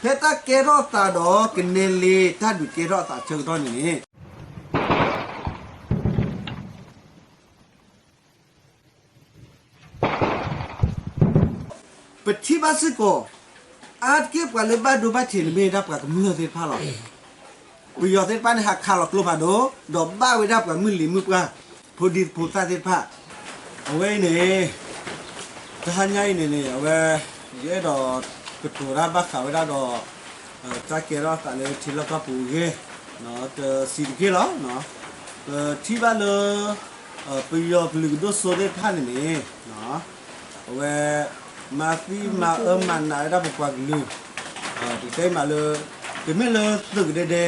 ဖဲတၢ်ကဲထီၣ်သးဒီးကနဲလ့တၢ်ဒုးကဲထီၣ်အသးဆၢကတီၢ်န့ၣ်န့ၣ် ပထံၣ်ဘၣ်စ့ၢ်ကီး အါတက့ၢ်ပှၤလၢဘၣ်ဒိဘၣ်ထံးန့ၣ်မ့ၢ်ဒၣ်ပှၤကမျၢၢ်သ့ၣ်တဖၣ်လီၤ. ပယီၤသ့ၣ်တဖၣ်န့ၣ် ဟးခးလီၤကျိဖးဒိၣ် ဒီးဘၣ်ဝဲဒၣ်ပှၤမုၢ်လံၤမုၢ်ပှၢ် ဖိဒံဖိသၣ်သ့ၣ်တဖၣ် အဝဲအံၤန့ၣ် တဟါညါအံၤန့ၣ်န့ၣ် အဝဲ ယအဲၣ်ဒိးကတိၤတၢ်ဘၣ်ဃးဝဲဒၣ်ဒီး တၢ်ကဲထီၣ်သးလၢထံလီၢ်ကီၢ်ပူၤအဂ့ၢ် တဆံးတက့ၢ်လီၤ. ပထံၣ်ဘၣ်လၢ ပယီၤကလုာ်ကဒိၣ်စိသ့ၣ်တဖၣ်န့ၣ်န့ၣ် အဝဲ မၤသံမၤအၢမၤနးဝဲဒၣ်ပပှၤကလုာ် ပကတဲမးလၢ တမ့ၢ်လၢသုးကဒဲဒဲ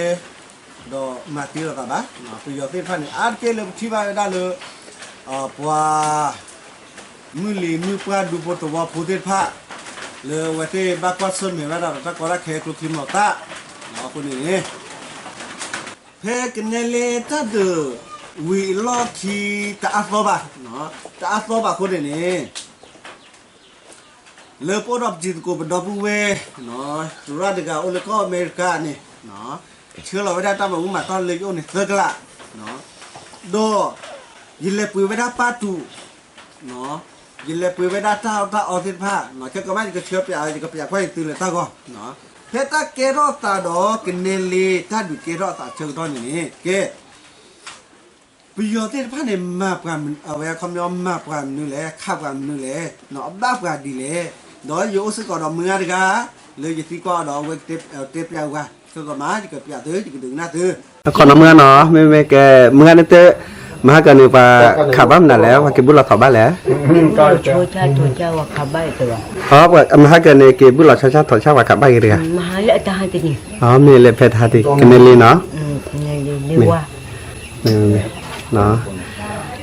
ဒီးမၤသံလိာ်သးဘၣ်. ပယီၤသ့ၣ်တဖၣ်န့ၣ် အါတက့ၢ်လၢပထံၣ်ဘၣ်ဝဲဒၣ်လၢ ပှၤ မုၢ်လံၤမုၢ်ပှၢ်ဒူဖိသဝီဖိသ့ၣ်တဖၣ် လၢအဝဲသ့ၣ်ဘၣ်ကွၢ်ဆၢၣ်မဲာ်ဝဲဒၣ်ဒီးတၢ်ကီတၢ်ခဲကျိချံမျိာ်သၣ် အဃိန့ၣ်န့ၣ် ဖဲကနဲလ့တၢ်ဒုးဝံၤအလီၢ်ခံ တအါသီဘၣ်, တအါသီဘၣ်အဃိန့ၣ်န့ၣ် လၢပအိၣ်ဒီးပတံၤသကိးပဒီပုၢ်ဝဲၢ် သရၣ်တဂၤအိၣ်လၢကီၢ်အမဲရကၤန့ၣ် ဆှၢလီၤဝဲဒၣ်တၢ်မၤဘူၣ်မၤတီၢ်လၢယအိၣ်န့ၣ်သၢကလး, ဒီး ယလဲၤပှ့ၤဝဲဒၣ်ပၢ်တူး ယလဲၤပှ့ၤဝဲဒၣ်တၢ်အီၣ်တၢ်အီသ့ၣ်တဖၣ်, ခဲကမးယကဆှၢပျး ယကပျးကွၢ်ယသုလၢတၢ်ဂီၢ်, ဖဲတၢ်ကဲထီၣ်သးဒီးကနဲလ့တၢ်ဒုးကဲထီၣ်အသးဆၢကတီၢ်န့ၣ်န့ၣ် ကဲ ပယီၤသ့ၣ်တဖၣ်န့ၣ် မၤပှၤမနုၤ အဝဲအခီပညီမၤပှၤမနုၤလဲၣ် ခးပှၤမနုၤလဲၣ် အဘၣ်ပှၤဒ်လဲၣ်, ဒီးယအိၣ်စ့ၢ်ကီးဒီးမုၢ်ဂၤတဂၤ လၢယသံကွၢ်အီၤဒီးအဝဲတဲပျးဝဲ, ဆၢကတီၢ်မး ယကပျးသု ယကဒုးကနၣ်သု, အခီပညီမုၢ်ဂၤနီၤ မ့မ့ၢ်ကဲ မုၢ်ဂၤန့ၣ်တဲ မဟါကၢန့ၣ် ပှၤခးဘၣ်မနုၤလဲၣ် ပှၤက့ၤဘူၣ်လီၤထီၣ်ဘၣ်လဲၣ်, မဟါကၢန့ၣ် က့ၤဘူၣ်လီၤဆီဆီထီၣ်ဆီ ပှၤခးဘၣ်က့ၤတဂၤ, မ့ၢ်လၢဖဲတဟါတံၢ် ကနဲလ့နီၤ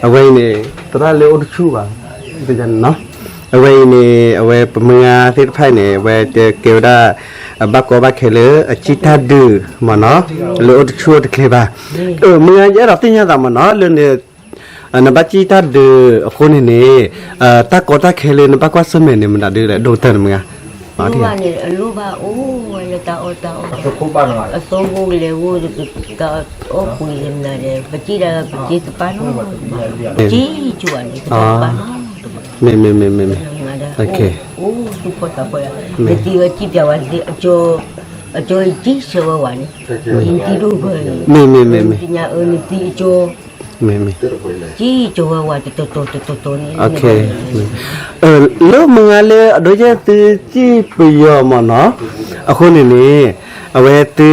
အဝဲအံၤန့ၣ် သရၣ်လၢအိၣ်တဆူၣ်ဘၣ်, အဝဲအံၤန့ၣ် အဝဲပမုၢ်ဂၤသ့ၣ်တဖၣ်အံၤန့ၣ် အဝဲတဲကဲဝဲဒၣ် အဘၣ်ကီဘၣ်ခဲလၢအစံၣ်တၢ်ဒုးမ့ၢ်နီၤ, လၢအိၣ်တဆူၣ်အိၣ်တချ့ဘၣ်, မုၢ်ဂၤယအဲၣ်ဒိးသ့ၣ်ညါသးမ့ၢ်နီၤ လၢန့ၣ် နဘၣ်စံၣ်တၢ်ဒုးအဃိန့ၣ်န့ၣ် တၢ်ကီတၢ်ခဲလၢနဘၣ်ကွၢ်ဆၢၣ်မဲာ်န့ၣ် မတၤဒုလဲၣ် ဒိၣ်ကတၢၢ်န့ၣ်မုၢ်ဂၤ, အလိၣ်ဘၣ်အိၣ်ဝဲလၢတၢ်အီၣ်တၢ်အီ, အသိဖိလဲၤဝိ တၢ်အီၣ်ပှ့ၤမနုၤလဲၣ် ပစံၣ်ဒၣ်ပစံၣ်တပၢ်နီၤ, ပစံၣ်ကၠူၤန့ၣ် ပတပၢ်နီၤ, မ့ၢ်မ့ၢ်မ့ၢ်မ့ၢ်မ့ၢ်, အိၣ်သူၣ်ဖှီၣ်သးဖှီၣ်ယၤ, နသံဝဲစံၣ်ပျးဝဲ, အကၠိယကံၣ်ဆၢဝဲဝၤန့ၣ်, ယသံဒိၣ်ဖဲ, မ့ၢ်မ့ၢ်မ့ၢ်မ့ၢ်, နသံအကၠိ မ့ၢ်မ့ၢ်, စံၣ်ကၠီၤဝဲဝၤတတီၤတီၤတတီၤတီၤန့ၣ်, လၢမုၢ်ဂၤလၢအဒိယဲၢ်သုစံၣ်ပယီၤမ့ၢ်နီၤ, အဃိန့ၣ်န့ၣ် အဝဲသု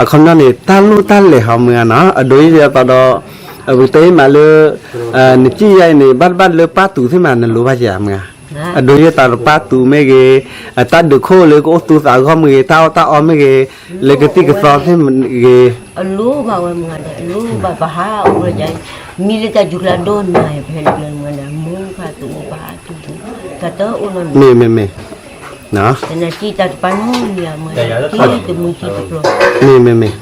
အခီပညီန့ၣ် တၢ်လိၣ်တၢ်လဲၤဟီမုၢ်ဂၤနီၤ, အဒိယဲၢ်သုဒီး ပကတဲမးလၢ နစံၣ်ယါအံၤန့ၣ် ဘၣ်တဘၣ်လၢပၢ်တူးသ့ၣ်မး နလိၣ်ဘၣ်ယၤမုၢ်ဂၤ, အဒိယဲၢ်သးဒီးပၢ်တူးမ့ၢ်ဂ့ၤ, တၢ်ဒုးခိၣ်လၢကအိၣ်သူသးအဂီၢ်မ့ၢ်ဂ့ၤ, တၢ်အီၣ်တၢ်အီမ့ၢ်ဂ့ၤ, လၢကသံၣ်ကသီသ့ၣ်မ့ၢ်ဂ့ၤ အလိၣ်ဘၣ်ဝဲမုၢ်ဂၤဒီး အလိၣ်ဘၣ်ပဟးအိၣ်လၢယၤ, မံလၢတၢ်ယူၤကျါဒီးနၤ ဖဲလၢမုၢ်ဂၤဒီး မိၢ်ဖးသူၣ်အိၣ်ပဟးသူၣ်, တၢ်တအိၣ်လီၤန့ၣ်, မ့ၢ်မ့ၢ်မ့ၢ်, တနၤစံၣ်တၢ်တပၢ်နီတမံၤယၤမုၢ်ဂၤ, မ့ၢ်မ့ၢ်မ့ၢ်,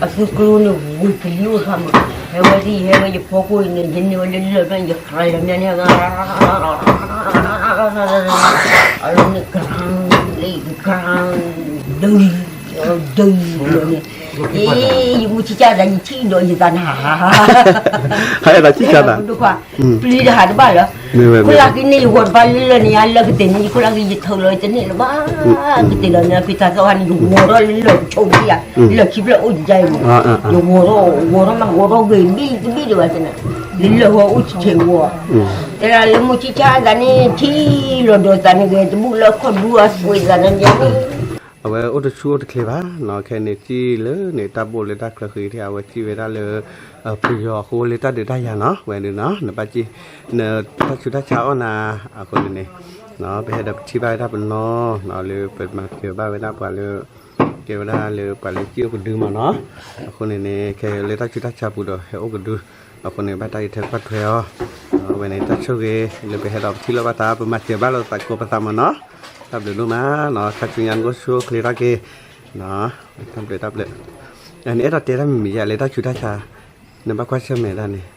အသုကျိန့ၣ် ဝံၤကလံၤအိၣ်ခါမး, ဟဲဝဲဒ် ဟဲဝဲယဖီခိၣ်အံၤန့ၣ် ယန့ၢ်ဝဲလၢလၢၢ်ဒီး ယကြၢးလီၤမးန့ၣ် အလီၤန့ၣ် ကြၢး ဒုး ဒုးလီၤန့ၣ်, အ့ ယမူဆံၣ်ကၢ်သး ယထံၣ်ဒီးယသးနၤ, ဟဲသးဆံၣ်ကၢ်သး, ပျံၤတဟးတဘၣ်လၢၤ, ခိၣ်လၢ်က့န့ၣ် ယဂီၤတဘၣ်လၢလၢၢ်န့ၣ် ယလၢကတဲာ်န့ၣ် ယခိၣ်လၢ်က့ ယထၢလီၤတန့ၢ်လၢၤဘၣ်, ကတဲာ်လီၤန့ၣ် ဖံသးသီခါန့ၣ် ယဂီၤထီၣ်လၢလၢၢ်ကဆိးက့ယၤ, လၢၢ်ခံဖျၢၣ်အိၣ်ယၤအံၤ, ယဂီၤထီၣ် ဂီၤထီၣ်မး ဂီၤထီၣ်ဂ့ၤ ဘံၣ်တဘံၣ်ဒံးဘၣ်တနၤ, လၢလၢၢ်ဟီအိၣ်ဆံးဆံးဂီၤ, တဲဒၣ်လၢမူဆံၣ်ကၢ်သးန့ၣ် ထံၣ်လီၤဒီးသးန့ၣ်ဂ့ၤ တဘူၣ်လၢခီၣ်ဒူအသွဲၣ်သးန့ၣ်န့ၣ် အဝဲအိၣ်တဆူၣ်အိၣ်တချ့ဘၣ်နီၤ, ခဲန့ၣ်စံၣ်လၢန့ၣ် တၢ်ဘိၣ်လၢတၢ်ချၢဃံထံ အဝဲစံၣ်ဝဲဒၣ်လၢ ပယီၤအဃိလၢတၢ်ဒုးတၢ်ယၤနီၤ, ဝဲဒၣ်နီၤ နဘၣ်စံၣ် နတၢ်ဆူးတၢ်ဆါအီၣ်နၤ အဃိန့ၣ်န့ၣ် ပဟဲဒီးပထံၣ်ဘၣ်ဝဲဒၣ်ပနီၤနီၤ လၢပမၤစၢၤဘၣ်ဝဲဒၣ်ပှၤလၢ ကဲဝဲဒၣ်လၢပှၤလၢစံၣ်အိၣ်ကဒုမ့ၢ်နီၤ, အဃိန့ၣ်န့ၣ် ခဲလၢတၢ်ဆူးတၢ်ဆါပူၤဒီးဟဲအိၣ်ကဒု, အဃိန့ၣ် ဘၣ်တၢ်အံးထွဲကွၢ်ထွဲအီၤ, ဝဲန့ၣ်တၢ်ဆိၣ်ဂ့ၤ လၢပဟဲဒီးပထံၣ်လိာ်ဘၣ်သး ပမၤစၢၤဘၣ်လိာ်သးကိးပသးမ့ၢ်နီၤ, တၢ်ဘျုးဒိၣ်မးနီၤ ခါဆူညါနကအိၣ်ဆူၣ်အိၣ်ချ့ထီၣ်က့ၤ, တၢ်ဘျုးတၢ်ဘျုး, နအဲၣ်ဒိးတဲတၢ်မံၤမံၤယါလၢတၢ်ဆူးတၢ်ဆါ, နဘၣ်ကွၢ်ဆၢၣ်မဲာ်တၢ်န့ၣ်,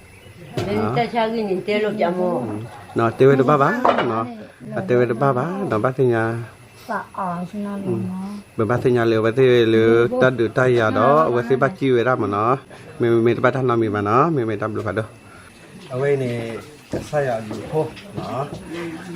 တၢ်ဆါဂ့ၢ်န့ၣ်တဲလိာ်ပျးမ့ၢ် တဲဝဲတဘၣ်ဘၣ်, အတဲဝဲတဘၣ်ဘၣ် ဒီးဘၣ်သ့ၣ်ညါ, ပဘၣ်သ့ၣ်ညါလၢအဝဲသ့ၣ်လၢတၢ်ဒုးတၢ်ယၤဒီး အဝဲသ့ၣ်ဘၣ်စံၣ်ဝဲဒၣ်မ့ၢ်နီၤ, မ့မ့ၢ်တဘၣ်တၢ်နီတမံၤဘၣ်နီၤ, မ့မ့ၢ်တၢ်ဘျုးဖးဒိၣ်. အဝဲအံၤန့ၣ် ကစၢ်ယွၤအဘျုးအဖှိၣ်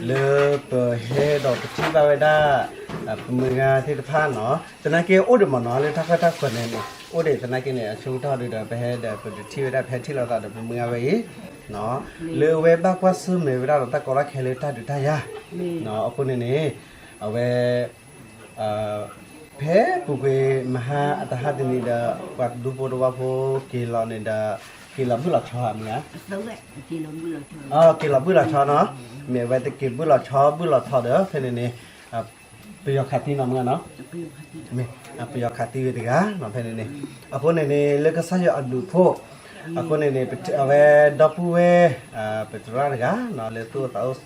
လၢပဟဲဒီးပထံၣ်ဘၣ်ဝဲဒၣ် ပမုၢ်ဂၤသ့ၣ်တဖၣ်နီၤ, သနာ်က့အိၣ်ဒံးမ့ၢ်နီၤ လၢတၢ်ဃၣ်တၢ်ဃၢၤန့ၣ်န့ၣ် အိၣ်ဒံးသနာ်က့န့ၣ် အဆၢကတီၢ်ဒုဒီး ပဟဲဒီးပတထံၣ်ဝဲဒၣ် ပဟဲထံၣ်လိာ်သးဒီးပမုၢ်ဂၤဝဲအံၤ လၢအဝဲဘၣ်ကွၢ်ဆၢၣ်မဲာ်ဝဲဒၣ်ဒီးတၢ်ကီတၢ်ခဲလၢတၢ်ဒုးတၢ်ယၤ, အဃိန့ၣ်န့ၣ် အဝဲ ဖဲပူၤကွံာ်မဟါအတဟါတနံၤဒီး ပှၤဒူဖိသဝီဖိက့ၤလီၤန့ၣ်ဒီး က့ၤလီၤဘုၣ်လီၤဆီဧါ, မ့ၢ်ဧါ, က့ၤလီၤဘုၣ်လီၤဆီနီၤ, မ့ၢ်အဝဲတက့ၤဘုၣ်လီၤဆီဘုၣ်လီၤဆီဒီး ဖဲန့ၣ်န့ၣ် ပယီၤခးသံနီၤမ့ၢ်ဧါနီၤ, မ့ၢ် ပယီၤခးသံဝဲတဂၤနီၤ ဖဲန့ၣ်န့ၣ်, အဃိန့ၣ်န့ၣ် လၢကစၢ်ယွၤအဘျုးအဖှိၣ် အဃိန့ၣ်န့ၣ် အဝဲဒီပုၢ်ဝဲၢ် ပသရၣ်တဂၤနီၤ လၢသူၣ်အိၣ်သးအိၣ်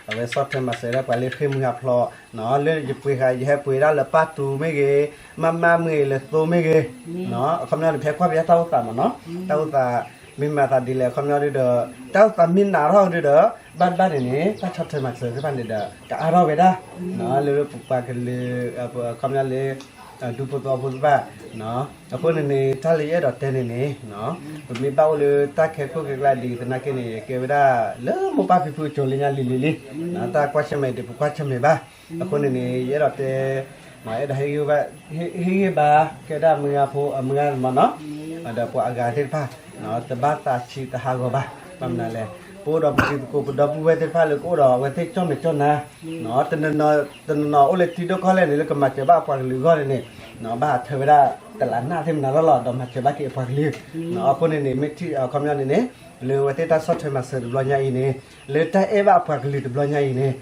အဝဲဆီၣ်ထွဲမၤစၢၤဒၣ်ပှၤလၢဃ့ၢ်မှံဟးဖျိးနီၤ, လၢယပှ့ၤဃာ် ယဟဲပှ့ၤဒၣ်လၢပၢ်တူၤမ့ၢ်ဂ့ၤ, မၢ်မၢ်မ့ၢ်ဂ့ၤ လၢသိမ့ၢ်ဂ့ၤနီၤ, အခီပညီန့ၣ် ပဟဲကွၢ်ပယီၤတၢ်အိၣ်သးမ့ၢ်နီၤ, တၢ်အိၣ်သး မ့ၢ်မၤသးဒ်လဲၣ် အခီပညီဒုဒီး တၢ်အိၣ်သးမ့ၢ်နးထီၣ်ဒုဒီး ဘၣ်ဘၣ်န့ၣ်န့ၣ် တၢ်ဆီၣ်ထွဲမၤစၢၤသ့ၣ်တဖၣ်န့ၣ်ဒီး ကအါထီၣ်ဝဲဒၣ် လၢပပှၤကလုာ် အခီပညီလၢ ဒူဖိသဝီဖိသ့ၣ်တဖၣ် အဃိန့ၣ်န့ၣ် တၢ်လၢယအဲၣ်ဒိးတဲန့ၣ်န့ၣ် ပမ့ၢ်ဘၣ်အိၣ်လၢတၢ်ခဲခိၣ်ခဲကျါဒ်သနာ်က့န့ၣ် ယကဲဝဲဒၣ်လၢမိၢ်ပၢ်ဖံဖုကၠိလၢညါလံၤလံၤလံ, တၢ်ကွၢ်ဆၢၣ်မဲာ်ဒ်ပကွၢ်ဆၢၣ်မဲာ်ဘၣ်, အဃိန့ၣ်န့ၣ် ယအဲၣ်ဒိးတဲ အဲၣ်ဒိး ဟ့ၣ်ဂံၢ်ဘၣ် ကဲဒၣ်မုၢ်ဂၤဖိ မုၢ်ဂၤမ့ၢ်နီၤ, ဒီးပှၤအဂၤသ့ၣ်တဖၣ် တဘၣ်သးဆံးသဟးဂီၤဘၣ်, ဘၣ်မနုၤလဲၣ်, ပအိၣ်ဒီးပတံၤသကိးပဒီပုၢ်ဝဲၢ်သ့ၣ်တဖၣ်လၢကအိၣ်ဒီးအဝဲသ့ၣ်ကၠီၣ်မဲာ်ကၠီၣ်နါ တနီၤနီၤအိၣ်လၢထံဒိၣ်ကီၢ်လဲၢ်န့ၣ် လၢကမၤစၢၤဘၣ်အပှၤကလုာ်အဂီၢ်န့ၣ်န့ၣ် ဘၣ်ဟးထၢဝဲဒၣ်တလးနၣ်သ့ၣ်မနုၤလီၤလီၤ ဒီးမၤစၢၤဘၣ်က့ၤအပှၤကလုာ်, အဃိန့ၣ်န့ၣ် မ့ၢ်ထံၣ်အခီပညီန့ၣ်န့ၣ် လၢအဝဲသ့ၣ်တၢ်ဆီၣ်ထွဲမၤစၢၤတဘျီညါအံၤန့ၣ် လၢတၢ်အဲၣ်ဘၣ်အပှၤကလုာ်တဘျီညါအံၤန့ၣ်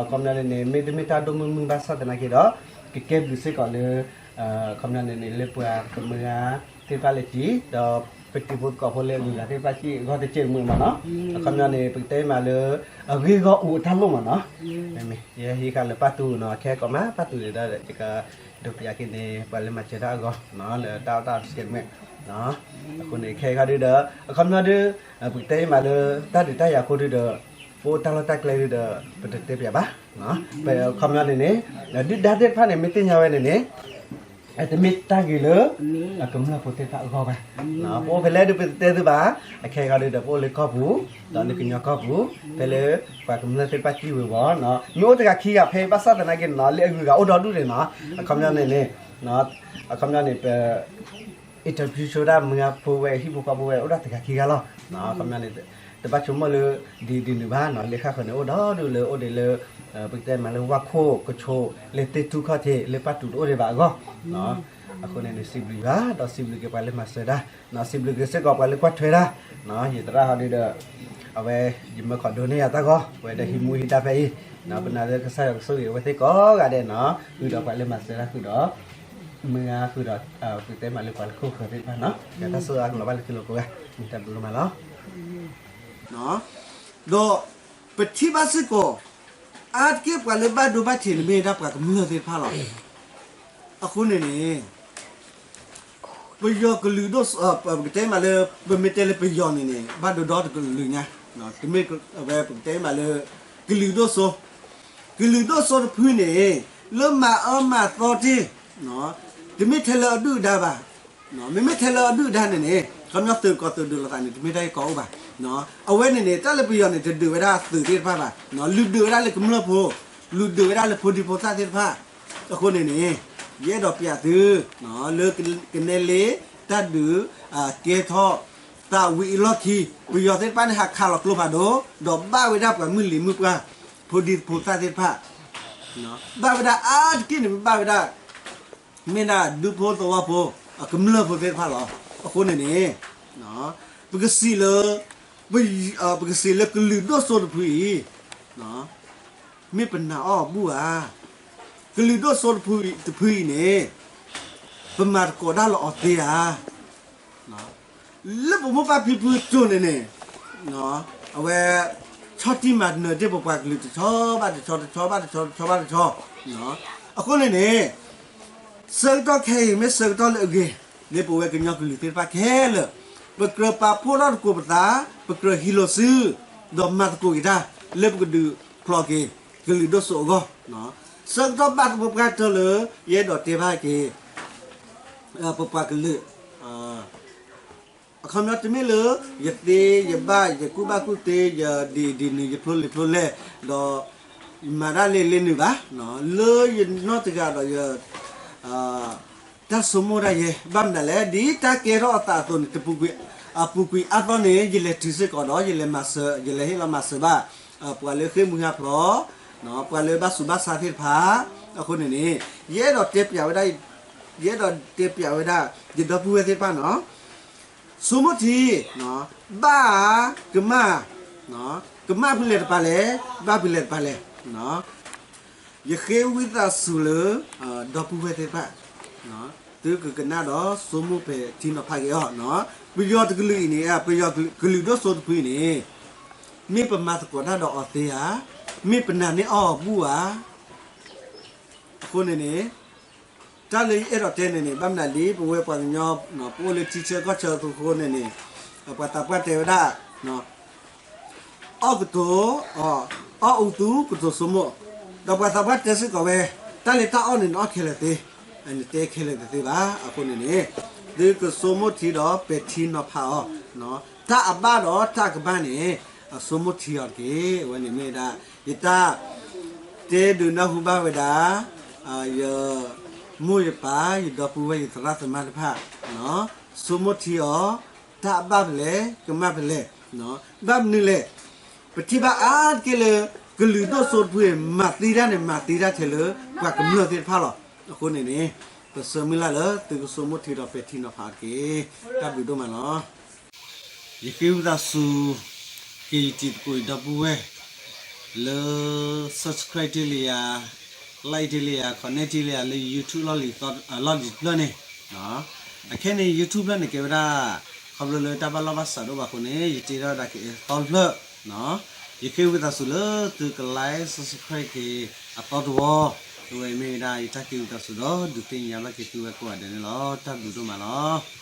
အခီပညီန့ၣ်န့ၣ် မ့တမ့ၢ်တၢ်ဒိၣ်မုၢ်မုၢ်ဘၣ်ဆၣ်သနာ်က့ဒီး ကကဲဘျုးစ့ၢ်ကီးလၢ အခီပညီန့ၣ်န့ၣ် လၢပှၤကမုၢ်ဂၤသ့ၣ်တဖၣ်လၢကံၤ ဒီးပတံၤဖိသကိးဖိလၢအဂုၤအဂၤသ့ၣ်တဖၣ်စံၣ်အဂီၢ်တစဲးတမှဲာ်မ့ၢ်နီၤ, အခီပညီန့ၣ် ပကတဲမးလၢ အဂ့ၢ်ဂီၢ်အိၣ်အတၢ်လိၣ်မ့ၢ်နီၤ, မ့မ့ၢ် ယဟဲဟံးဃာ်လၢပၢ်တူၤနီၤ ခဲကိးမး ပၢ်တူၤဒၣ်ဒီး ယက ဒိးပျးက့ၤန့ၣ် ပှၤလၢမၤစၢၤတၢ်အဂီၢ် လၢတၢ်အီၣ်တၢ်အီတစဲးတမှဲာ်, အဃိန့ၣ် ခဲအံၤခီဒုဒီး အခီပညီဒု ပကတဲမးလၢ တၢ်ဒုးတၢ်ယၤအဃိဒုဒီး ပအိၣ်တၢ်လီၢ်တၢ်ကျဲဒုဒီး ပတတဲပျးဘၣ်, ပအခီပညီန့ၣ်န့ၣ် ဒုၣ်ဒါသ့ၣ်တဖၣ်န့ၣ် မ့ၢ်သ့ၣ်ညါဝဲန့ၣ်န့ၣ် တမ့ၢ်တၢ်ဂ့ၤလၢ အကမျၢၢ်ဖိသ့ၣ်တဖၣ်အဂီၢ်ဘၣ်, ပအိၣ်ဖဲလဲၣ်ဒုပတတဲသုဘၣ်, အခဲအံၤခီဒုဒီး ပအိၣ်လၢကီၢ်ပူၤ ဒီးလၢကညီကီၢ်ပူၤ ဖဲလၢ ပှၤကမျၢၢ်သ့ၣ်တဖၣ်စံၣ်ဝဲဘၣ်, မ့ၢ်အိၣ်တဂၤခံဂၤဖဲဘၣ်ဆၣ်သနာ်က့န့ၣ်နီၤ လၢအဂုၤအဂၤအိၣ်ဒီဒူၣ်န့ၣ်နီၤ, အခီပညီန့ၣ်န့ၣ် အခီပညီန့ၣ် ပ interview ဆိဒၣ်မုၢ်ဂၤဖိဝဲ ဟံၣ်ဖိဃီဖိဝဲ အိၣ်ဒၣ်တဂၤခံဂၤလီၤ, အခီပညီန့ၣ် တဘၣ်ဆိကမိၣ်လၢ ဒ်ဒ်နုၤဘၣ်နီၤ လၢဃၣ်ဃၢၤန့ၣ် အိၣ်ဒီဒူၣ်လၢအိၣ်ဒံးလၢ ပကတဲမးလၢဝၣ်ခိၣ်ကဆိး လၢသ့ၣ်ထူခီၣ်ထံး လၢပၢ်တူၤတအိၣ်ဒံးဘၣ်အဂီၢ်, အဃိန့ၣ်န့ၣ် စံးဘျုးယွၤ ဒီးစံးဘျုးက့ၤပှၤလၢမၤစၢၤတၢ်, စံးဘျုးက့ၤစ့ၢ်ကီးပှၤလၢကွၢ်ထွဲတၢ်, ယသရၣ်ဟီဒုဒီး အဝဲ ယမၢခီဒိန့ၢ်ယၤတၢ်ဂီၤ ပဝဲဒီးဟံးမူဟံးဒါဖဲအံၤ, ပနာ်လၢကစၢ်ယွၤကဆိၣ်ဂ့ၤအဝဲသ့ၣ်ကိးဂၤဒဲးနီၤ, ဃုာ်ဒီးပှၤလၢမၤစၢၤတၢ်ဃုာ်ဒီး မုၢ်ဂၤဃုာ်ဒီး ပကတဲမးလၢပှၤလၢခိၣ်ဃၢၤသ့ၣ်တဖၣ်နီၤ, တၢ်ဆိၣ်ဂ့ၤအါကလီၤဘၣ်လၢသုလိၤကိးဂၤ, မ့ၢ်တၢ်ဘျုးဒိၣ်မးလီၤ. ဒီးပထံၣ်ဘၣ်စ့ၢ်ကီး အါတက့ၢ်ပှၤလၢဘၣ်ဒိဘၣ်ထံးန့ၣ်မ့ၢ်ဒၣ်ပှၤကမျၢၢ်သ့ၣ်တဖၣ်လီၤ. အဃိန့ၣ်န့ၣ် ပယီၤကလုာ်ဒိၣ်စိ ပကတဲမးလၢ ပမ့ၢ်တဲလၢပယီၤန့ၣ်န့ၣ် ဘၣ်ဒိဒီတကလုာ်ညါ, တမ့ၢ်ဝဲပကတဲမးလၢ ကလုာ်ဒိၣ်စိ ကလုာ်ဒိၣ်စိတဖုန့ၣ် လၢမၤအၢမၤသီတ့ၢ် တမ့ၢ်ထဲလၢအဒုၣ်အဒါဘၣ်, မ့မ့ၢ်ထဲလၢအဒုၣ်အဒါန့ၣ်န့ၣ် ခီပညီသုးကီးသုးဒုးလိာ်သးန့ၣ် တမ့ၢ်တၢ်ဂ့ၢ်ကီအိၣ်ဘၣ်. အဝဲန့ၣ်န့ၣ် တၢ်လၢပယီၤန့ၣ် တဒုးဝဲဒၣ်သုးသ့ၣ်တဖၣ်ဘၣ်, လုၢ်ဒုးဝဲဒၣ်လၢကမျၢၢ်ဖိ, လုၢ်ဒုးဝဲဒၣ်လၢဖိဒံဖိသၣ်သ့ၣ်တဖၣ်. အဃိန့ၣ်န့ၣ် ယအဲၣ်ဒိးပျးသု လၢကနဲလ့ တၢ်ဒုး ကဲထီၣ်သးဝံၤအလီၢ်ခံ ပယီၤသ့ၣ်တဖၣ်န့ၣ် ဟးခးလီၤကျိဖးဒိၣ် ဒီးဘၣ်ဝဲဒၣ်ပှၤမုၢ်လံၤမုၢ်ပှၢ် ဖိဒံဖိသၣ်သ့ၣ်တဖၣ်, ဘၣ်ဝဲဒၣ်အါတက့ၢ်န့ၣ် ဘၣ်ဝဲဒၣ် မ့ၢ်ဒၣ်ဒူဖိသဝီဖိ ကမျၢၢ်ဖိသ့ၣ်တဖၣ်လီၤ. အဃိန့ၣ်န့ၣ် ပကစံးလၢ ပကစံးလၢကလုာ်ဒိၣ်စိတဖုအံၤ မ့ၢ်ပနာ်အီၤအဘူၣ်ဧါ, ကလုာ်ဒိၣ်စိတဖုအံၤန့ၣ် ပမၤသကိးဒၣ်လၢအီၤသ့ဧါ. လၢပမိၢ်ပၢ်ဖံဖုကၠိန့ၣ်န့ၣ် အဝဲ ဆီၣ်တံၢ်မၤနၢၤတ့ၢ်ပပှၤကလုာ်တဆီဘၣ်တဆီ တဆီဘၣ်တဆီ တဆီဘၣ်တဆီ. အဃိန့ၣ်န့ၣ် ဆၢကတီၢ်ခဲအံၤ မ့ၢ်ဆၢကတီၢ်လၢအဂ့ၤ လၢပဝဲကညီကလုာ်သ့ၣ်တဖၣ်ခဲလၢာ် ပကြၢးပာ်ဖှိၣ်ထီၣ်သကိးပသး, ပကြၢးဟံးလိာ်စု ဒီးမၤသကိးက့ၤတၢ် လၢပကဒုးဖျိးက့ၤ ကလုာ်ဒိၣ်စိအဂီၢ်, ဆၢကတီၢ်ဘၣ်တပှၢ်ပှၢ်တၢၢ်လၢ ယအဲၣ်ဒိးတဲဘၣ်က့ၤ ပပှၤကလုာ် အခီပညီတမ့ၢ်လၢ ယသ့ယဘၣ် ယကူၣ်ဘၣ်ကူၣ်သ့ ယဒ်အံၤဒ်နုၤ ယဖျိလံာ်ဖျိလဲၢ် ဒီး ယမၤဒၣ်လံလံနုၤဘၣ်, လၢယနီၢ်တဂၤဒီးယ တၢ်ဆိကမိၣ်ဒၣ်ယဲ ဘၣ်မနုၤလဲၣ် ဒ်တၢ်ကဲထီၣ်အသးအသိးန့ၣ် တပူၤကွံာ် အပူၤကွံာ်အါသီန့ၣ် ယလဲၤတုၤစ့ၢ်ကီးဒီး ယလဲၤမၤစၢၤ ယလဲၤဟ့ၣ်လီၤမၤစၢၤဘၣ် ပှၤလၢဃ့ၢ်မှံဟးဖျိး ပှၤလၢဘၣ်ဆူးဘၣ်ဆါသ့ၣ်တဖၣ် အဃိန့ၣ်န့ၣ် ယအဲၣ်ဒိးတဲပျးဝဲဒၣ် ယအဲၣ်ဒိးတဲပျးဝဲဒၣ် ယဒီပုၢ်ဝဲၢ်သ့ၣ်တဖၣ်နီၤ ဆိကမိၣ်ထံ ဘၣ်ဧါ ကမၣ် ကမၣ်ဖဲလဲၣ်တပၤလဲၣ် ဘၣ်ဖဲလဲၣ်တပၤလဲၣ် ယဃ့ဝံသးစူၤလၢ ဒီပုၢ်ဝဲၢ်သ့ၣ်တဖၣ် သုကကနၣ်ဒီးဆိကမိၣ်ပဲာ်ထံနီၤဖးက့ၤအီၤ, ပယီၤတကလုာ်အံၤန့ၣ် ပယီၤကလုာ်ဒိၣ်စိတဖုအံၤန့ၣ် မ့ၢ်ပမၤသကိးတၢ်ဒီးအီၤသ့ဧါ, မ့ၢ်ပနာ်န့ၢ်အီၤအဘူၣ်ဧါ, အဃိန့ၣ်န့ၣ် တၢ်လၢယအဲၣ်ဒိးတဲန့ၣ်န့ၣ် ဘၣ်မနုၤဒ်ပဝဲပှၤကညီ ပအိၣ်လၢထံဆၢကီၢ်ဆၢအသိးအဃိန့ၣ်န့ၣ် ပှၤသးပှၢ်တဲဝဲဒၣ် အီၣ်ကတိၤ အီၣ်အူသူကတိၤဆိကမိၣ်, ဒီးပှၤသးပှၢ်တဲစ့ၢ်ကီးဝဲ တၢ်လၢတၢ်အီၣ်န့ၣ်နအီၣ်ခဲလၢာ်သ့, နတဲခဲလၢာ်တသ့ဘၣ်. အဃိန့ၣ်န့ၣ် သုကဆိကမိၣ်ထံဒီးပဲာ်ထံနီၤဖးအီၤ, တၢ်အဘၣ်ဒီးတၢ်ကမၣ်န့ၣ် အဆိကမိၣ်ထံအီၤတက့ၢ်. အဝဲန့ၣ်မ့ၢ်ဝဲဒၣ် ယတၢ်တဲဒုးနၢ်ဟူဘၣ်ဝဲဒၣ် ယမိၢ်ယပၢ် ယဒီပုၢ်ဝဲၢ် ယသရၣ်သမါတဖၣ် ဆိကမိၣ်ထံအီၤ တၢ်အဘၣ်ဖဲလဲၣ် ကမၣ်ဖဲလဲၣ်, ဘၣ်မနုၤလဲၣ်, ပထံၣ်ဘၣ်အါတက့ၢ်လၢ ကလုာ်ဒိၣ်စိတဖုအံၤ မၤသံတၢ်န့ၣ် မၤသံတၢ်ထဲလၢ ပှၤကမျၢၢ်သ့ၣ်တဖၣ်လီၤ. အဃိန့ၣ်န့ၣ် ပဆၢမုၢ်လၢ်လၢသုကဆိကမိၣ်ထံဒီးပဲာ်ထံနီၤဖးအီၤတက့ၢ်. တၢ်ဘျုးဒိၣ်မးလီၤ. ယဃ့ဝံသးစူၤ က့ၤယတံၤသကိးယဒီပုၢ်ဝဲၢ် လၢ subscribe တ့ၢ်လံယၤ, like တ့ၢ်လံယၤ, connect တ့ၢ်လံယၤ လၢ YouTube လီၢ်လံၤတဖျၢၣ်န့ၣ်, အခဲန့ၣ် YouTube ဖျၢၣ်န့ၣ် ကဲဝဲဒၣ် ခီဖျိလၢတၢ်ဘၣ်လီၢ်ဘၣ်စးဒိၣ်ဘၣ်အဃိန့ၣ် ယတ့ထီၣ်ဝဲဒၣ်က့ၤအသီတဖျၢၣ်, ယဃ့ဝံသးစူၤလၢသုက like subscribe က့ၤအသီတဝီ, အဝဲမ့ၢ်ဝဲဒၣ် ယတၢ်ဃ့ဝံသးစူၤဒီး ဒုးသ့ၣ်ညါဘၣ်က့ၤသုဝဲကိးဂၤဒဲးန့ၣ်လီၤ. တၢ်ဘျုးဒိၣ်မးလီၤ.